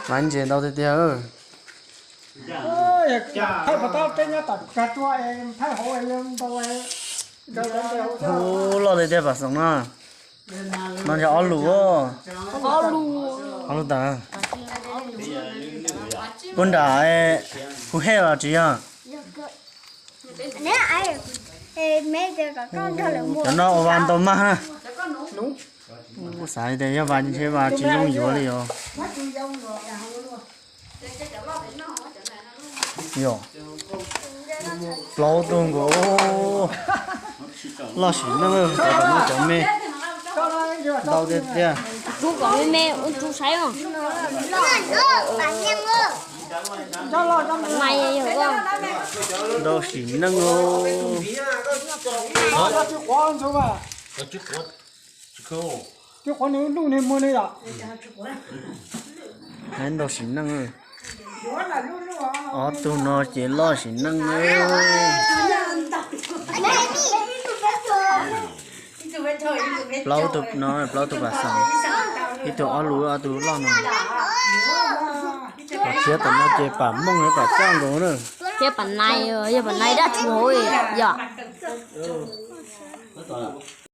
Mas ntses ntau tiag tiag. Thaij puas tab peb nyob tom kag tua es thaij hauv ntau. Hu loj tiag tiag pam xoom no. No yog ob lus. Ob lus tas. Puag nram kuv hej los tsis yog? Cov no ua vas ntau mag na. Xav tias yog vas ntshe vas tsis zoo yuav li os. Yog plaub tug nkaus. Loj sim neej, cov no cov me ntau tiag tiag. Rub kom me me ua rau saib os. Ntau sim neej os. Ntau sim neej. Ob tug no ces loj sim neej. Plaub tug no, plaub tug pam xoom. Ib tug ob lus, ob tug loj no. Thiab tom no ces pam mooj, pam coj nkaus na. Thiab pam nai, yog pam nai dab tsi hauv yom.